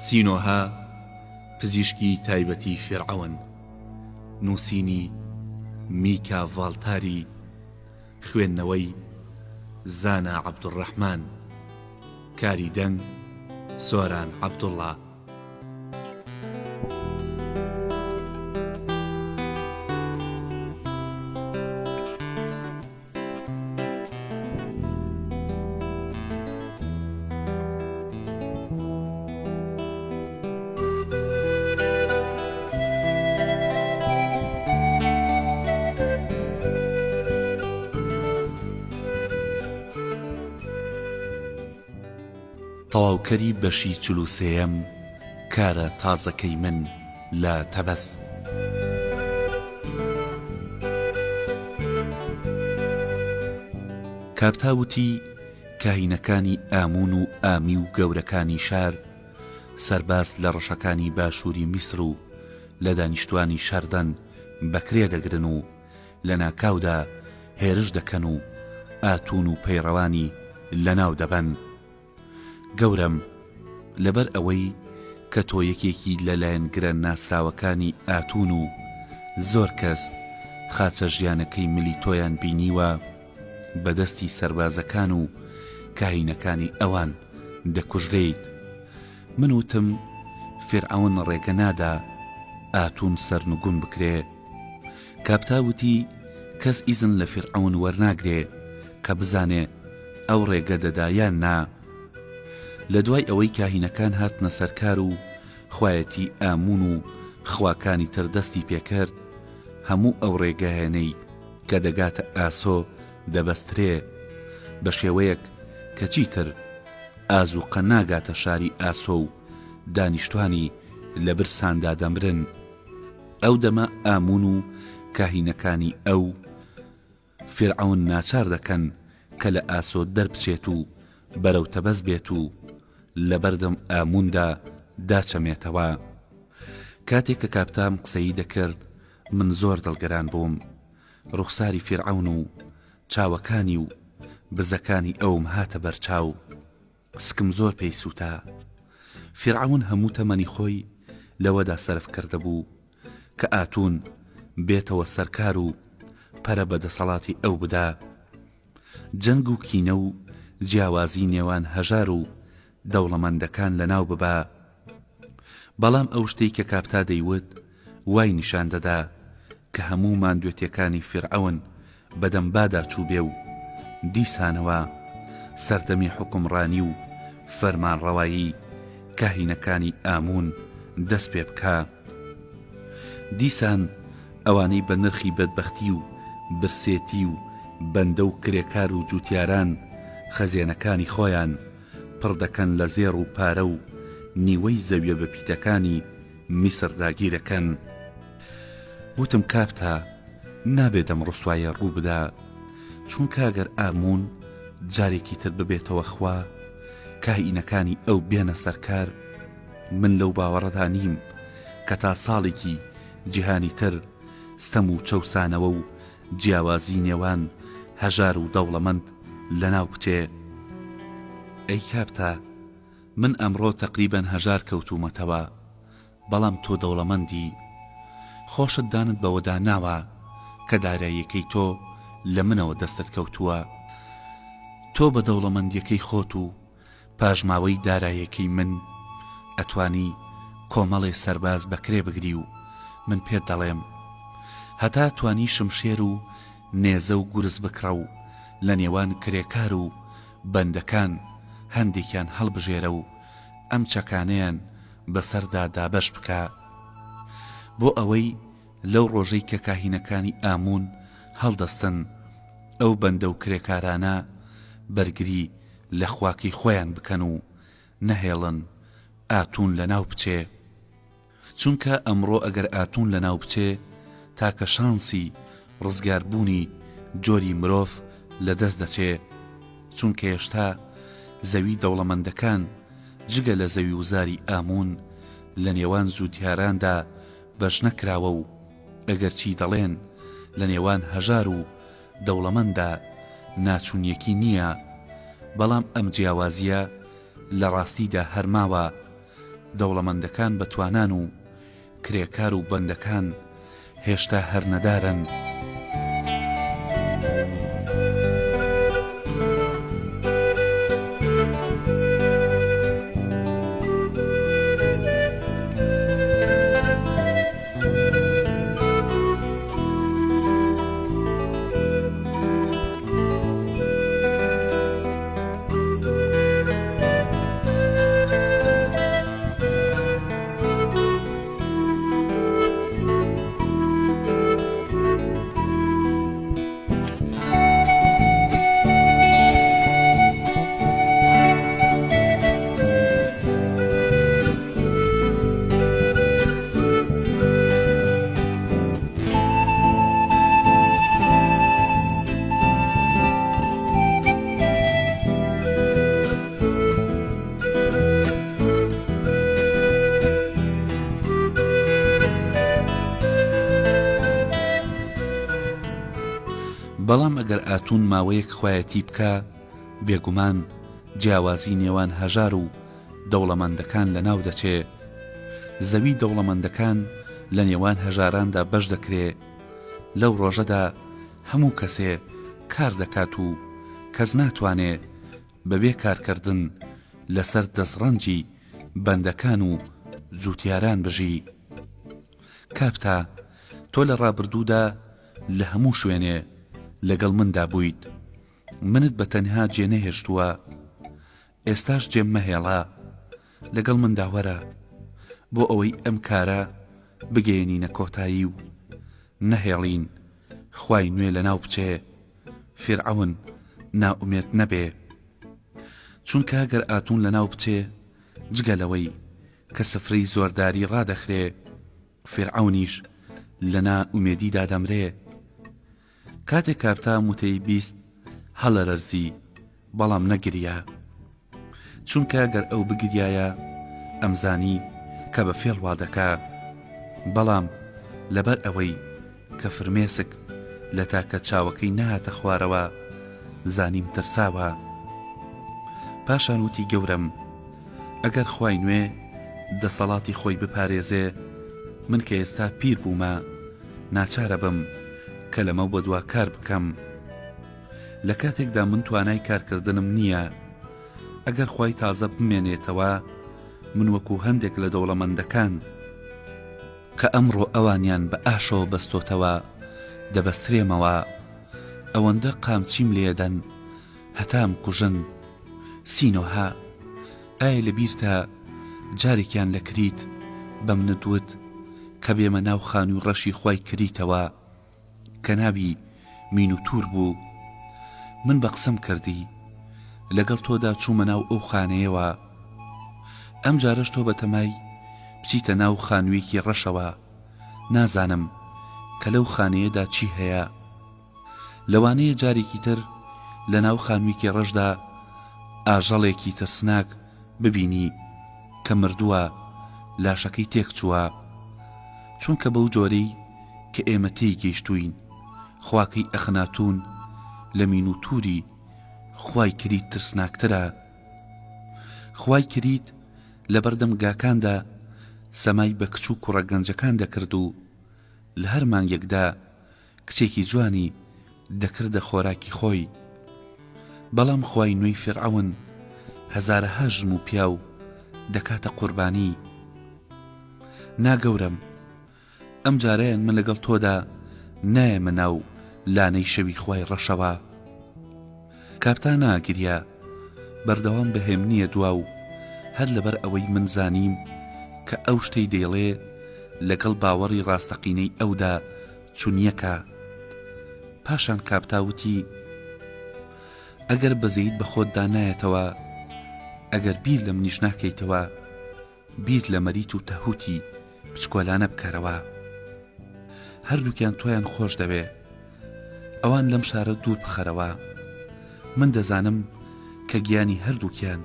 سینۆهە پزیشکی تایبەتی فیرعەون نووسینی، میکا ڤاڵتاری، خوێندنەوەی، زانا عەبدولڕەحمان، کاری دەنگ، سۆران عەبدوڵڵا. تەواوکەری بەشی 43ەم کارە تازەکەی من لە تەبەس. کاپتا وتی، کاهینەکانی ئاموون و ئامی و گەورەکانی شار، سەرباز لە ڕەشەکانی باشووری میسر و لە دانیشتوانی شەردەن بەکرێ دەگرن و لەناکاودا هێرش دەکەن و ئاتوون و پەیڕەوانی لەناو دەبەن. گەورەم، لەبەر ئەوەی کە تۆ یەکێکی لە لایەنگرە ناسراوەکانی ئاتوون و زۆر کەس خاچە ژیانەکەی ملی تۆیان بینیوە، بە دەستی سەربازەکان و کاهینەکانی ئەوان دەکوژرێیت. من وتم، فیرعەون ڕێگە نادا ئاتوون سەرنگوون بکرێ. کاپتا وتی، کەس ئیزن لە فیرعەون وەرناگرێ کە بزانێ ئەو ڕێگە دەدا یان نا. لە دوای ئەوەی کاهینەکان هاتنە سەر کار و خوایەتی ئاموون و خواکانی تر دەستی پێ کرد، هەموو ئەو ڕێگایانەی کە دەگاتە ئاسۆ دەبەسترێ، بە شێوەیەک کە چیتر ئازووقە ناگاتە شاری ئاسۆ و دانیشتوانی لە برساندا دەمرن. ئەو دەمە ئاموون و کاهینەکانی ئەو، فیرعەون ناچار دەکەن کە لە ئاسۆ دەربچێت و بەرەو تەبەس بێت و لەبەردەم ئامووندا داچەمێتەوە. کاتێک کە کاپتام قسەیی دەکرد، من زۆر دڵگران بووم. ڕوخساری فیرعەون و چاوەکانی و بزەکانی ئەوم هاتە بەرچاو. سکم زۆر پێی سووتا. فیرعەون هەموو تەمەنی خۆی لەوەدا سەرف کردبوو کە ئاتوون بێتەوە سەر کار و پەرە بە دەسەڵاتی ئەو بدا. جەنگ و کینە و جیاوازی نێوان هەژار و دەوڵەمەندەکان لەناو ببا. بەڵام ئەو شتەی کە کاپتا دەیوت وای نیشان دەدا کە هەموو ماندوێتیەکانی فیرعەون بەدەم بادا چووبێ و دیسانەوە سەردەمی حوکمڕانی و فەرمانڕەوایی کاهینەکانی ئاموون دەست پێ بکا. دیسان ئەوانەی بە نرخی بەدبەختی و برسێتی و بەندە و کرێکار و جووتیاران خەزێنەکانی خۆیان پڕ دەکەن لە زێڕ و پارە و نیوەی زەویە بەپیتەکانی میسر داگیرەکەن. وتم کاپتا نابێت ئەم ڕسوایە ڕوو بدا چونکە گەر ئاموون جارێکی تر ببێتەوە خوا کاهینەکانی ئەو بێنە سەر کار من لەو باوەڕەدا نیم کە تا ساڵێکی جیهانی تر ستەم و چەوسانەوە و جیاوازی نێوان هەژار و دەوڵەمەند لەناو بچێ ئەی کاپتا من ئەمڕۆ تەقریبەن هەژار کەوتوومەتەوە بەڵام تۆ دەوڵەمەندی. خۆشت دانت بەوەدا ناوە کە داراییەکەی تۆ لە منەوە دەستت کەوتووە. تۆ بە دەوڵەمەندییەکەی خۆت و پاشماوەی داراییەکەی من ئەتوانی کۆمەڵێ سەرباز بە کرێ بگری و من پێت دەڵێم هەتا توانی شمشێر و نێزە و گورز بکڕە و لە نێوان کرێکار و بەندەکان هەندێکیان هەڵبژێرە و ئەم چەکانەیان بەسەردا دابەش بکە بۆ ئەوەی لەو ڕۆژەی کە کاهینەکانی ئاموون هەڵدەستن ئەو بەندە و کرێکارانە بەرگری لە خواکەی خۆیان بکەن و نەهێڵن ئاتوون لەناو بچێ. چونکە ئەمڕۆ ئەگەر ئاتوون لەناو بچێ تاکە شانسی ڕزگار بوونی جۆری مرۆڤ لە دەست دەچێ چونکە هێشتا زەوی دەوڵەمەندەکان جگە لە زەوی وزاری ئاموون لە نێوان جوتیاراندا بەش نەکراوە و ئەگەرچی دەڵێن لە نێوان هەژار و دەوڵەمەندا ناچونیەکی نییە بەڵام ئەم جیاوازیە لە ڕاستیدا هەر ماوە. دەوڵەمەندەکان بەتوانان و کرێکار و بەندەکان هێشتا هەر نەدارن. بەڵام ئەگەر ئاتوون ماوەیەک خوایەتی بکا، بێگومان جیاوازی نێوان هەژار و دەوڵەمەندەکان لەناو دەچێ. زەوی دەوڵەمەندەکان لە نێوان هەژاراندا بەش دەکرێ. لەو ڕۆژەدا هەموو کەسێ کار دەکات و کەس ناتوانێ بەبێ کارکردن لەسەر دەستڕەنجی بەندەکان و جووتیاران بژی. کاپتا، تۆ لە ڕابردوودا لە هەموو شوێنێ لەگەڵ مندا بوویت. منت بە تەنها جێ نەهێشتووە. ئێستاش جێم مەهێڵە. لەگەڵ مندا وەرە بۆ ئەوەی ئەم کارە بگەیەنینە کۆتایی و نەهێڵین خوای نوێ لەناو بچێ، فیرعەون نائومێد نەبێ. چونکە گەر ئاتون لەناو بچێ، جگە لەوەی کە سفرەی زۆرداری ڕادەخرێ، فیرعەونیش لە نا ئومێدیدا دەمرێ. کاتێ کاپتا وتەی 20 هەڵەرەرزی، بەڵام نەگریا. چونکە گەر ئەو بگریایە ئەمزانی کە بە فێڵ وا دەکا. بەڵام لەبەر ئەوەی کە فرمێسک لە تاکە چاوەکەی نەهاتە خوارەوە زانیم ترساوە. پاشان وتی گەورەم ئەگەر خوای نوێ دەسەڵاتی خۆی بپارێزێ من کە ئێستا پیر بوومە ناچارەبم کە لەمەو بەدوا کار بکەم. لە کاتێکدا من توانای کارکردنم نییە. ئەگەر خوای تازە بمێنێتەوە من وەکو هەندێک لە دەوڵەمەندەکان، کە ئەمڕۆ ئەوانیان بە ئاشەوە بەستۆتەوە دەبەسترێمەوە، ئەوەندە قامچیم لێدەن هەتا ئەمکوژن. سینۆهە، ئایا لە بیرتە جارێکیان لە کریت بە منت وت کە بێمە ناو خانووی ڕەشی خوای کریتەوە؟ کە ناوی مینوتور بوو. من بە قسەم کردی. لەگەڵ تۆدا چوومە ناو ئەو خانەیەوە. ئەم جارەش تۆ بەتەمای بچیتە ناو خانوویەکی ڕەشەوە. نازانم کە لەو خانەیەدا چی هەیە. لەوانەیە جارێکی تر لە ناو خانوویەکی ڕەشدا ئاژەڵێکی ترسناک ببینی کە مردووە، لاشەکەی تێکچووە. چونکە بەو جۆرەی کە ئێمە تێی گەیشتووین، خواکەی ئەخناتوون لە مینوتوری خوای کریت ترسناکترە. خوای کریت لەبەردەم گاکاندا سەمای بە کچ و کوڕە گەنجەکان دەکرد و لە هەر مانگێکدا کچێکی جوانی دەکردە خۆراکی خۆی. بەڵام خوای نوێی فیرعەون هەزارەها ژن و پیاو دەکاتە قوربانی. نا گەورەم، ئەم جارەیان من لەگەڵ تۆدا نایەمە ناو لانەی شەوی خوای ڕەشەوە. کاپتا ناگریا، بەردەوام بە هێمنییە دوا و هەر لەبەر ئەوەی من زانیم کە ئەو شتەی دەیڵێ لەگەڵ باوەڕی ڕاستەقینەی ئەودا چونیەکە. پاشان کاپتا وتی، ئەگەر بەزەییت بە خۆتدا نایەتەوە، ئەگەر بیر لە منیش ناکەیتەوە، بیر لە مەریت و تەهوتی بچکۆلانە بکەرەوە. هەردووکیان تۆیان خۆش دەوێ. ئەوان لەم شارە دوور بخەرەوە. من دەزانم کە گیانی هەردووکیان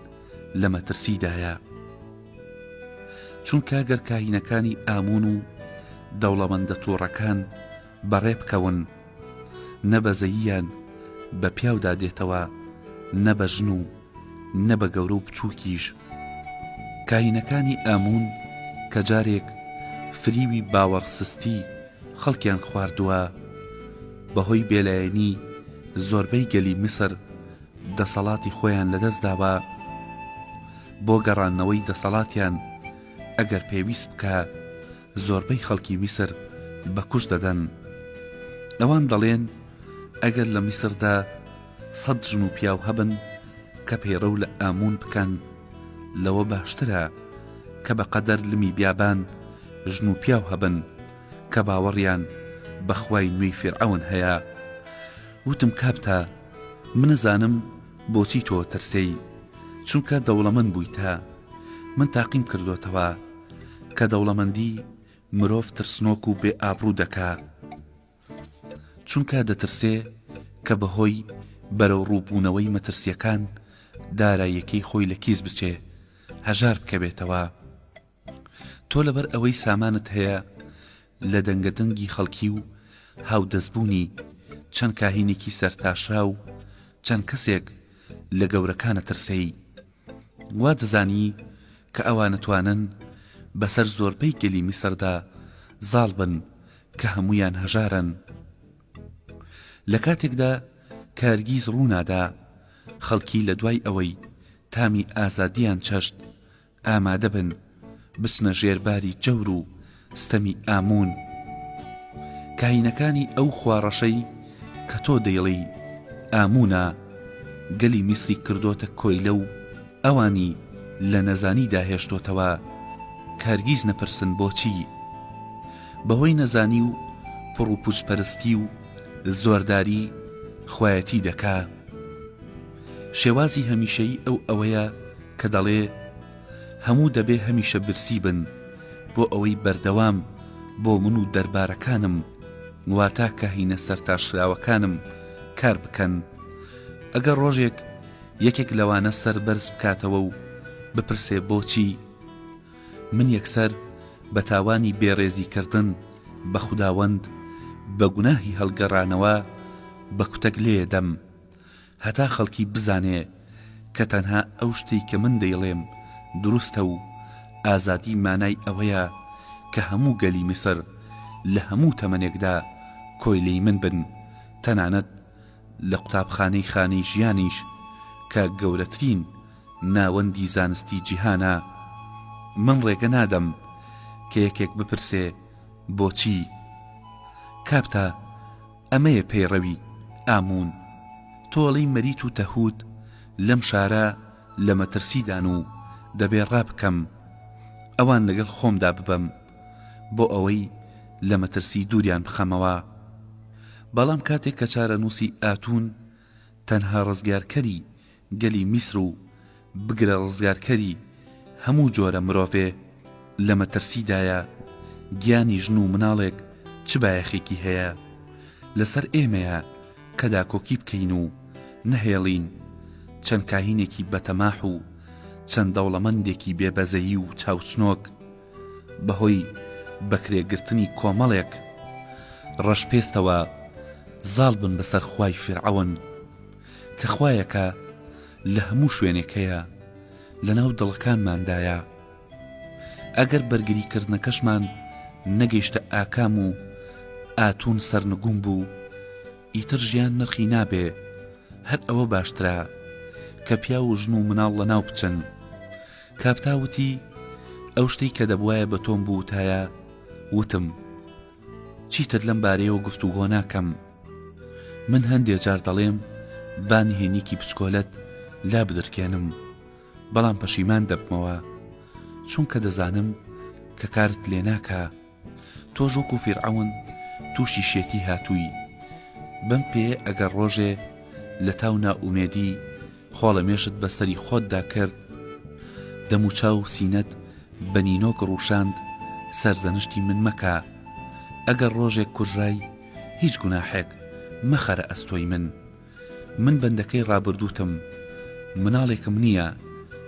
لە مەترسیدایە. چونکە گەر کاهینەکانی ئاموون و دەوڵەمەندە تووڕەکان بەڕێ بکەون، نە بەزەییان بە پیاودا دێتەوە، نە بە ژن و نە بە گەورە و بچووکیش. کاهینەکانی ئاموون کە جارێک فریوی باوەڕسستی خەڵکیان خواردووە، بەهۆی بێلایەنی زۆربەی گەلی میسر دەسەڵاتی خۆیان لەدەست داوە، بۆ گەڕاندنەوەی دەسەڵاتیان ئەگەر پێویست بکا زۆربەی خەڵکی میسر بە کوشت دەدەن. ئەوان دەڵێن ئەگەر لە میسردا سەت ژن و پیاو هەبن کە پەیڕەو لە ئاموون بکەن، لەوە باشترە کە بە قەدەر لمی بیابان ژن و پیاو هەبن کە باوەڕیان بە خوای نوێی فیرعەون هەیە. وتم کابتا من ئەزانم بۆچی تۆ ئەترسێی، چونکە دەوڵەمەند بوویتە. من تاقیم کردۆتەوە کە دەوڵەمەندی مرۆڤ ترسنۆک و بێ ئابڕوو دەکا. چونکە دەترسێ کە بەهۆی بەرەوڕووبوونەوەی مەترسییەکان داراییەکەی خۆی لە کیس بچێ، هەژار بکەوێتەوە. تۆ لەبەر ئەوەی سامانت هەیە لە دەنگەدەنگی خەڵکی و هاودەستبوونی چەند کاهینێکی سەرتاشراو چەند کەسێک لە گەورەکان ئەترسێی. وا دەزانی کە ئەوان ئەتوانن بەسەر زۆربەی گەلی میسردا زاڵ بن کە هەموویان هەژارن. لە کاتێکدا کە هەرگیز ڕوونادا خەڵکی لە دوای ئەوەی تامی ئازادییان چەشت ئامادە بن بچنە ژێر باری جەور و ستەمی ئاموون. کاهینەکانی ئەو خوا ڕەشەی کە تۆ دەیڵێی ئاموونە، گەلی میسری کردۆتە کۆیلە و ئەوانی لە نەزانیدا هێشتۆتەوە کە هەرگیز نەپرسن بۆچی؟ بەهۆی نەزانی و پڕوپوچپەرستی و زۆرداری خوایەتی دەکا. شێوازی هەمیشەیی ئەو ئەوەیە کە دەڵێ، هەموو دەبێ هەمیشە برسی بن بۆ ئەوەی بەردەوام بۆ من و دەربارەکانم واتا کاهینە سەرتاشراوەکانم کار بکەن. ئەگەر ڕۆژێک یەکێک لەوانە سەر بەرز بکاتەوە و بپرسێ بۆچی؟ من یەکسەر بە تاوانی بێڕێزی کردن بە خوداوەند بە گوناهی هەڵگەڕانەوە بە کوتەک لێیەدەم. هەتا خەڵکی بزانێ کە تەنها ئەو شتەی کە من دەیڵێم دروستە و ئازادی مانای ئەوەیە کە هەموو گەلی میسر لە هەموو تەمەنێکدا کۆیلەی من بن تەنانەت لە قوتابخانەی خانەی ژیانیش کە گەورەترین ناوەندی زانستی جیهانە من ڕێگە نادەم کە یەکێک بپرسێ بۆچی کاپتا ئەمەیە پەیڕەوی ئاموون. تۆڵەی مەریت و تەهوت لەم شارە لە مەترسیدان و دەبێ ڕابکەم ئەوان لەگەڵ خۆمدا ببەم بۆ ئەوەی لە مەترسی دووریان بخەمەوە. بەڵام کاتێک کە چارەنووسی ئاتوون تەنها ڕزگارکەری گەلی میسر و بگرە ڕزگارکەری هەموو جۆرە مرۆڤێ لە مەترسیدایە، گیانی ژن و مناڵێک چ بایەخێکی هەیە؟ لەسەر ئێمەیە کە داکۆکی بکەین و نەهێڵین چەند کاهینێکی بەتەماح و چەند دەوڵەمەندێکی بێ بەزەیی و چاوچنۆک بەهۆی بەکرێگرتنی کۆمەڵێک ڕەشپێستەوە زاڵ بن بەسەر خوای فیرعەون. کە خوایەکە لە هەموو شوێنێک هەیە، لەناو دڵەکانماندایە. ئەگەر بەرگریکردنەکەشمان نەگەیشتە ئاکام و ئاتوون سەرنگوم بوو، ئیتر ژیان نرخی نابێ، هەر ئەوە باشترە کە پیاو و ژن و مناڵ لەناو بچن. کاپتا وتی، ئەو شتەی کە دەبوایە بە تۆم بوتایە، وتم. چیتر لەم بارەیەوە گفتوگۆ ناکەم. من هەندێ جار دەڵێم با نهێنیکی بچکۆلەت لا بدرکێنم، بەڵام پەشیمان دەبمەوە، چونکە دەزانم کە کارت لێ ناکا. تۆش وەکو فیرعەون تووشی شێتی هاتووی. بەم پێیە ئەگەر ڕۆژێ لە تاو نائومێدی خۆڵەمێشت بە سەری خۆتدا کرد، دەموچاو و سینەت بە نینۆک ڕووشاند، سەرزەنشتی من مەکە. ئەگەر ڕۆژێک کوژرای، هیچ گوناحێک مەخەرە ئەستۆی من. من بەندەکەی ڕابردووتم، مناڵێکم نییە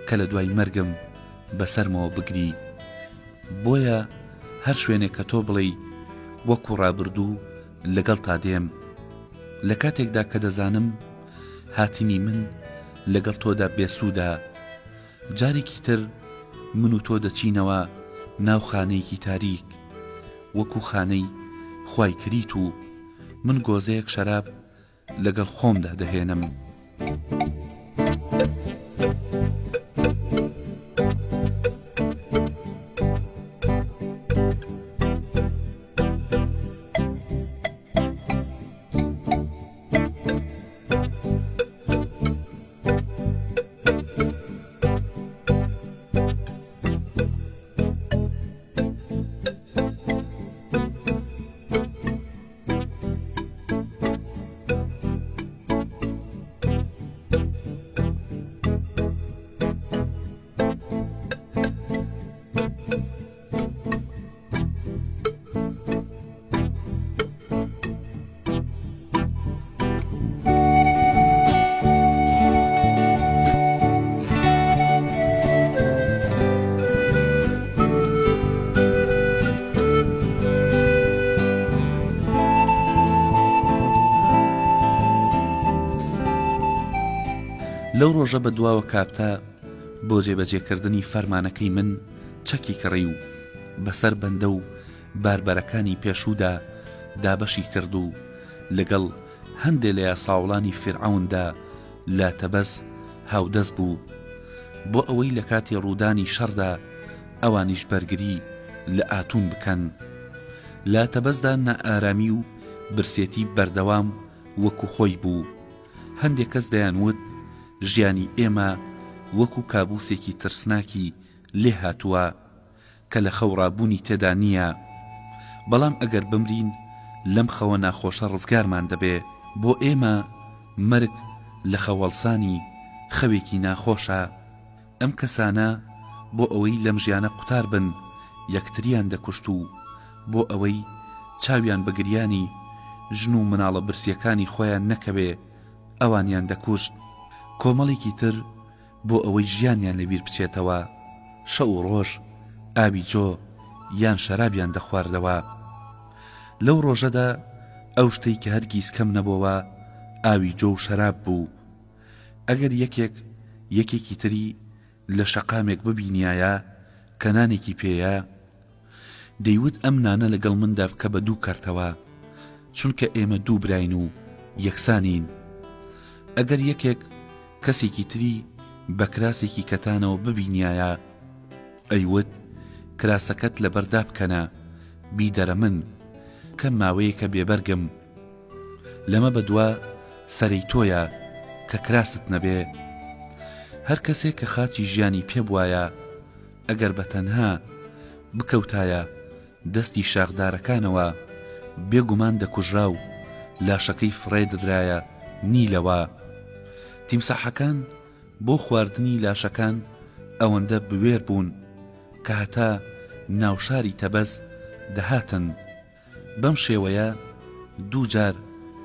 کە لە دوای مەرگم بە سەرمەوە بگری. بۆیە هەر شوێنێک کە تۆ بڵێی وەکوو ڕابردوو لەگەڵتا دێم. لە کاتێکدا کە دەزانم هاتنی من لەگەڵ تۆدا بێسوودە، جارێکی تر. من و تۆ دەچینەوە ناو خانەیەکی تاریک وەکو خانەی خوای کریت و من گۆزەیەک شەراب لەگەڵ خۆمدا دەهێنم. لەو ڕۆژە بە دواوە کاپتا بۆ جێبەجێکردنی فەرمانەکەی من چەکی کڕی و بەسەر بەندە و باربەرەکانی پێشوودا دابەشی کرد و لەگەڵ هەندێ لە یاساوڵانی فیرعەوندا لە تەبەس هاودەست بوو بۆ ئەوەی لە کاتی ڕوودانی شەڕدا ئەوانیش بەرگری لە ئاتوون بکەن. لە تەبەسدا نائارامی و برسێتی بەردەوام وەکو خۆی بوو. هەندێ کەس دەیانوت ژیانی ئێمە وەکو کابوسێکی ترسناکی لێ هاتووە. کە لە خەو ڕابوونی تێدا نییە، بەڵام ئەگەر بمرین لەم خەوە ناخۆشە ڕزگارمان دەبێ. بۆ ئێمە مەرگ لە خەوهەڵسانی خەوێکی ناخۆشە. ئەم کەسانە بۆ ئەوەی لەم ژیانە قوتار بن یەکتریان دەکوشت و بۆ ئەوەی چاویان بە گریانی ژن و مناڵە برسییەکانی خۆیان نەکەوێ ئەوانیان دەکوشت. کۆمەڵێکی تر بۆ ئەوەی ژیانیان لەبیر بچێتەوە، شەو و ڕۆژ ئاوی جۆ یان شەرابیان دەخواردەوە. لەو ڕۆژەدا ئەو شتەی کە هەرگیز کەم نەبۆوە ئاوی جۆ و شەراب بوو. ئەگەر یەکێک یەکێکی تری لە شەقامێک ببینیایە کە نانێکی پێیە، دەیوت ئەم نانە لەگەڵ مندا بکە بە دوو کەرتەوە، چونکە ئێمە دوو براین و یەکسانین. ئەگەر یەکێک کەسێکی تری بە کراسێکی کەتانەوە ببینیایە، ئەیوت کراسەکەت لەبەر دابکەنە، بیدەرە من، کە ماوەیەکە بێبەرگم. لەمە بەدوا سەرەی تۆیە کە کراست نەبێ. هەر کەسێک کە خاچی ژیانی پێ بوایە، ئەگەر بە تەنها بکەوتایە دەستی شاخدارەکانەوە بێ گومان دەکوژرا و لاشەکەی فڕێ دەدرایە نیلەوە. تیمساحەکان بۆ خواردنی لاشەکان ئەوەندە بوێر بوون کە هەتا ناوشاری تەبەس دەهاتن. بەم شێوەیە دوو جار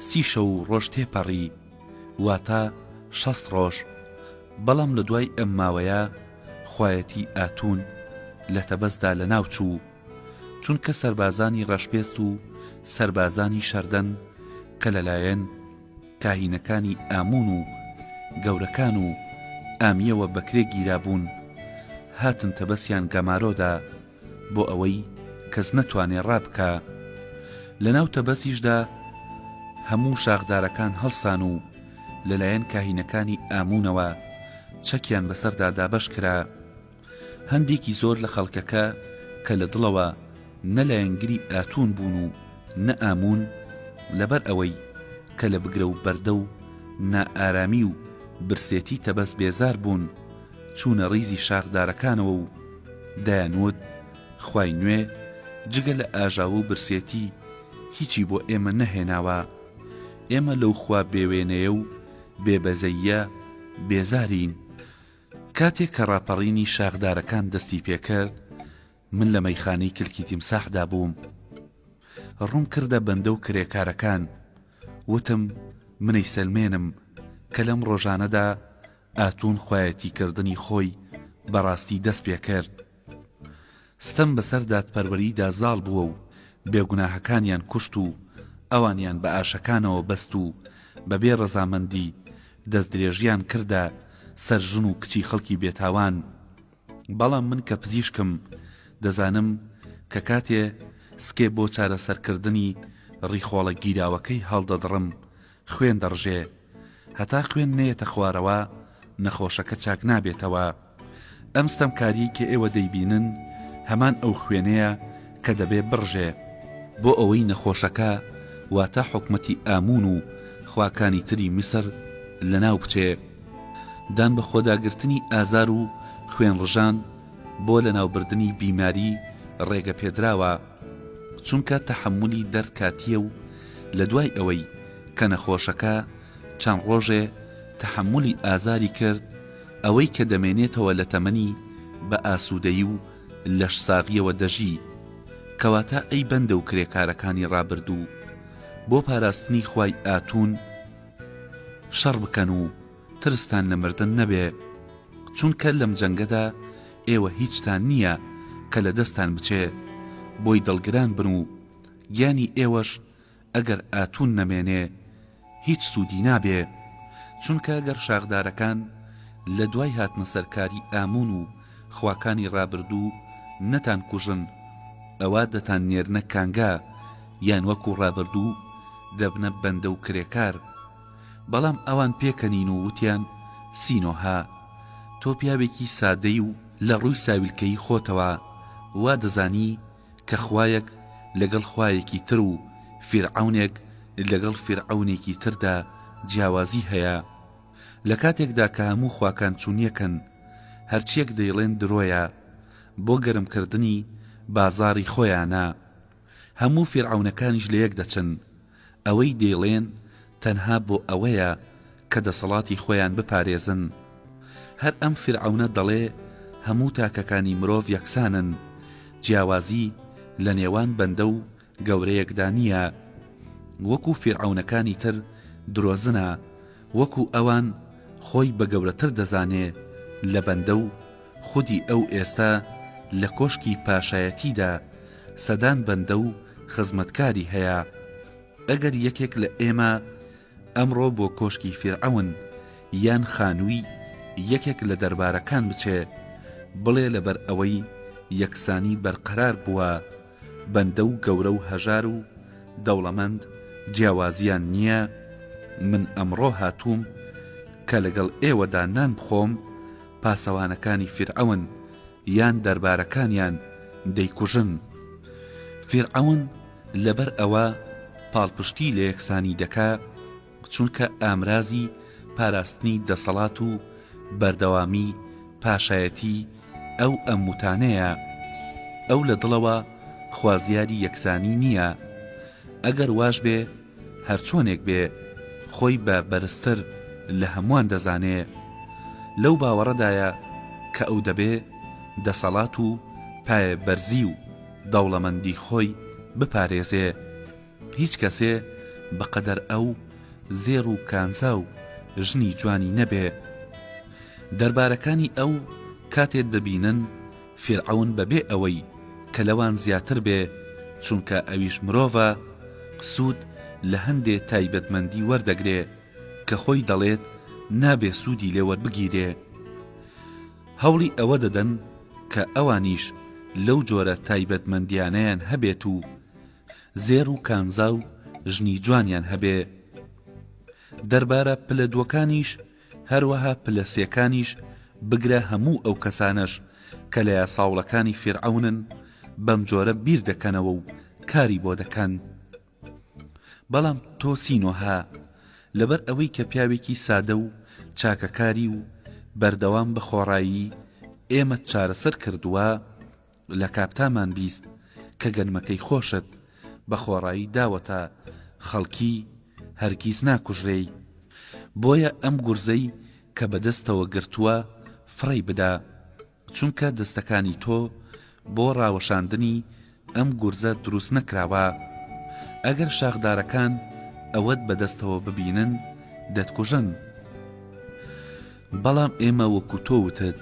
سی شەو و ڕۆژ تێپەڕی، واتە 60 ڕۆژ، بەڵام لە دوای ئەم ماوەیە خوایەتی ئاتوون لە تەبەسدا لەناو چوو، چونکە سەربازانی ڕەشپێست و سەربازانی شەردەن کە لەلایەن کاهینەکانی ئاموون و گەورەکان و ئامییەوە بەکرێ گیرابوون، هاتن تەبەسیان گەمارۆ دا. بۆ ئەوەی کەس نەتوانێ ڕابکا. لە ناو تەبەسیشدا هەموو شاخدارەکان هەڵسان و لە لایەن کاهینەکانی ئاموونەوە چەکیان بەسەردا دابەش کرا. هەندێکی زۆر لە خەڵکەکە کە لە دڵەوە نە لایەنگری ئاتوون بوون و نە ئاموون، لەبەر ئەوەی کە لە بگرە و بەردە و نائارامی و برسێتی تەبەس بێزار بوون، چوونە ڕیزی شاخدارەکانەوە و دەیانوت خوای نوێ جگە لە ئاژاوە و برسێتی هیچی بۆ ئێمە نەهێناوە، ئێمە لەو خوا بێوێنەیە و بێ بەزەییە بێزارین. کاتێک کە ڕاپەڕینی شاخدارەکان دەستی پێکرد، من لە مەیخانەی کلکی تیمساحدا بووم. ڕووم کردە بەندە و کرێکارەکان، وتم منەی سەلمێنم کە لەم ڕۆژانەدا ئاتوون خوایەتیکردنی خۆی بە ڕاستی دەست پێ کرد. ستەم بەسەر دادپەروەریدا زاڵ بووە و بێگوناهەکانیان کوشت و ئەوانیان بە ئاشەکانەوە بەست و بەبێ ڕەزامەندی دەستدرێژییان کردە سەر ژن و کچی خەڵکی بێتاوان. بەڵام من کە پزیشکم دەزانم کە کاتێ سکێ بۆ چارەسەرکردنی ڕیخۆڵە گیراوەکەی هەڵدەدڕم خوێن دەڕژێ، هەتا خوێن نەیەتە خوارەوە نەخۆشەکە چاک نابێتەوە. ئەم ستەمکاریەی کە ئێوە دەیبینن هەمان ئەو خوێنەیە کە دەبێ بڕژێ، بۆ ئەوەی نەخۆشەکە واتە حکومەتی ئاموون و خواکانی تری میسر لەناو بچێ. دانبەخۆداگرتنی ئازار و خوێنڕژان بۆ لەناوبردنی بیماری ڕێگەپێدراوە، چونکە تەحەمولی دەرد کاتییە و لەدوای ئەوەی کە نەخۆشەکە چەند ڕۆژێ تەحەمولی ئازاری کرد، ئەوەی کە دەمێنێتەوە لە تەمەنی بە ئاسوودەیی و لەشساغییەوە دەژی. کەواتە ئەی بەندە و کرێکارەکانی ڕابردوو، بۆ پاراستنی خوای ئاتوون شەڕ بکەن و ترستان لە مردن نەبێ، چونکە لەم جەنگەدا ئێوە هیچتان نییە کە لە دەستتان بچێ، بۆی دڵگران بن و گیانی ئێوەش ئەگەر ئاتوون نەمێنێ هیچ سوودی نابێ، چونکە گەر شاخدارەکان لە دوای هاتنە سەرکاری ئاموون و خواکانی ڕابردوو نەتان کوژن ئەوا دەتان نێرنە کانگا یان وەکو ڕابردوو دەبنە بەندە و کرێکار. بەڵام ئەوان پێکەنین و وتیان سینۆهە تۆ پیاوێکی سادەی و لە ڕووی ساویلکەیی خۆتەوە وا دەزانی کە خوایەک لەگەڵ خوایەکی تر و فیرعەونێک لەگەڵ فیرعەونێکی تردا جیاوازی هەیە لە کاتێکدا کە هەموو خواکان چونیەکن هەرچیەک دەیڵێن درۆیە بۆ گەرمکردنی بازاڕی خۆیانە هەموو فیرعەونەکانیش لەیەک دەچن ئەوەی دەیڵێن تەنها بۆ ئەوەیە کە دەسەڵاتی خۆیان بپارێزن. هەر ئەم فیرعەونە دەڵێ هەموو تاکەکانی مرۆڤ یەکسانن، جیاوازی لە نێوان بەندە و گەورەیەکدا نییە. وەکو فیرعەونەکانی تر درۆزنە، وەکو ئەوان خۆی بە گەورەتر دەزانێ لە بەندە و خودی ئەو ئێستا لە کۆشکی پاشایەتیدا سەدان بەندە و خزمەتکاری هەیە. ئەگەر یەکێک لە ئێمە ئەمڕۆ بۆ کۆشکی فیرعەون یان خانووی یەکێک لە دەربارەکان بچێ، بڵێ لەبەر ئەوەی یەکسانی بەرقەرار بووە، بەندە و گەورە و هەژار و دەوڵەمەند جیاوازییان نییە، من ئەمڕۆ هاتووم کە لەگەڵ ئێوەدا نان بخۆم، پاسەوانەکانی فیرعەون یان دەربارەکانیان دەیکوژن. فیرعەون لەبەر ئەوە پاڵپشتی لە یەکسانی دەکا چونکە ئامرازی پاراستنی دەسەڵات و بەردەوامی پاشایەتی ئەو ئەم وتانەیە. ئەو لە دڵەوە خوازیاری یەکسانی نییە. ئەگەر واش بێ هەرچۆنێک بێ خۆی بە بەرزتر لە هەمووان دەزانێ. لەو باوەڕەدایە کە ئەو دەبێ دەسەڵات و پایە بەرزی و دەوڵەمەندی خۆی بپارێزێ. هیچ کەسێ بە قەدەر ئەو زێڕ و کانزا و ژنی جوانی نەبێ. دەربارەکانی ئەو کاتێ دەبینن فیرعەون بە بێ ئەوەی کە لەوان زیاتر بێ، چونکە ئەویش مرۆڤە، سوود لە هەندێ تایبەتمەندی وەردەگرێ کە خۆی دەڵێت نابێ سوودی لێ وەربگیرێ. هەوڵی ئەوە دەدەن کە ئەوانیش لەو جۆرە تایبەتمەندیانەیان هەبێت و زێڕ و کانزا و ژنی جوانیان هەبێ. دەربارە پلە دووەکانیش هەروەها پلە سێکانیش بگرە هەموو ئەو کەسانەش کە لە یاساوڵەکانی فیرعەونن بەم جۆرە بیر دەکەنەوە و کاری بۆ دەکەن. بەڵام تۆ سینۆهە لەبەر ئەوەی کە پیاوێکی سادە و چاکەکاری و بەردەوام بە خۆڕایی ئێمەت چارەسەر کردووە، لە کاپتامان 20 کە گەنمەکەی خۆشت بە خۆڕایی داوەتە خەڵکی هەرگیز ناکوژرێی. بۆیە ئەم گورزەی کە بە دەستەوە گرتووە فڕێی بدە، چونکە دەستەکانی تۆ بۆ ڕاوەشاندنی ئەم گورزە دروست نەکراوە. ئەگەر شاخدارەکان ئەوەت بە دەستەوە ببینن دەتکوژن. بەڵام ئێمە وەکو تۆ وتت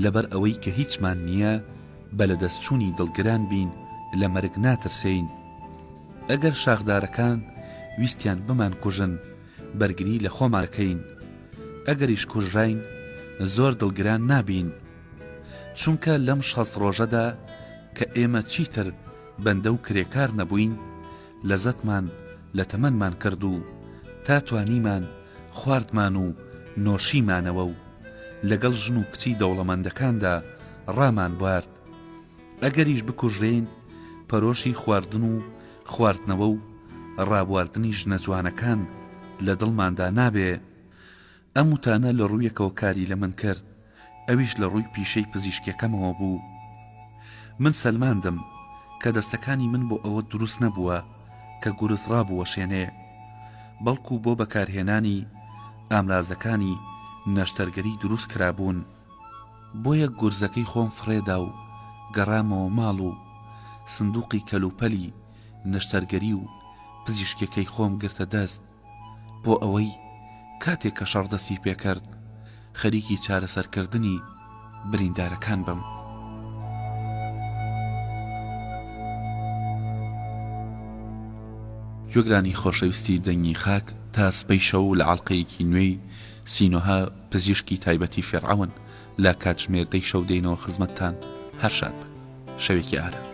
لەبەر ئەوەی کە هیچمان نییە بە لەدەستچوونی دڵگران بین لە مەرگ ناترسێین. ئەگەر شاخدارەکان ویستیان بمانکوژن بەرگری لە خۆمان دەکەین. ئەگەریش کوژراین زۆر دڵگران نابین. چونکە لەم 60 ڕۆژەدا کە ئێمە چیتر بەندە و کرێکار نەبووین، لەزەتمان لە تەمەنمان کرد و تا توانیمان خواردمان و نۆشیمانەوە و لەگەڵ ژن و کچی دەوڵەمەندەکاندا ڕامانبوارد. ئەگەریش بکوژرێین، پەرۆشی خواردن و خواردنەوە و ڕابواردنی ژنە جوانەکان لە دڵماندا نابێ. ئەم وتانە لە ڕوویەکەوە کاری لە من کرد، ئەویش لە ڕووی پیشەی پزیشکیەکەمەوە بوو. من سەلماندم کە دەستەکانی من بۆ ئەوە دروست نەبووە کە گورز ڕابوەشێنێ، بەڵکو بۆ بەکارهێنانی ئامرازەکانی نەشتەرگەری دروست کرابوون. بۆیە گورزەکەی خۆم فڕێدا و گەڕامەوە ماڵ و سندوقی کەلوپەلی نەشتەرگەری و پزیشکیەکەی خۆم گرتە دەست. بۆ ئەوەی کاتێک کە شەڕ دەستی پێکرد خەریکی چارەسەرکردنی بریندارەکان بم. گوێگرانی خۆشەویستی دەنگی خاک تا سبەی شەو لە ئەڵقەیەکی نوێی سینۆهە پزیشکی تایبەتی فیرعەون لە کاتژمێر دەی شەو دێینەوە خزمەتتان هەر شاد بن شەوێکی ئارام.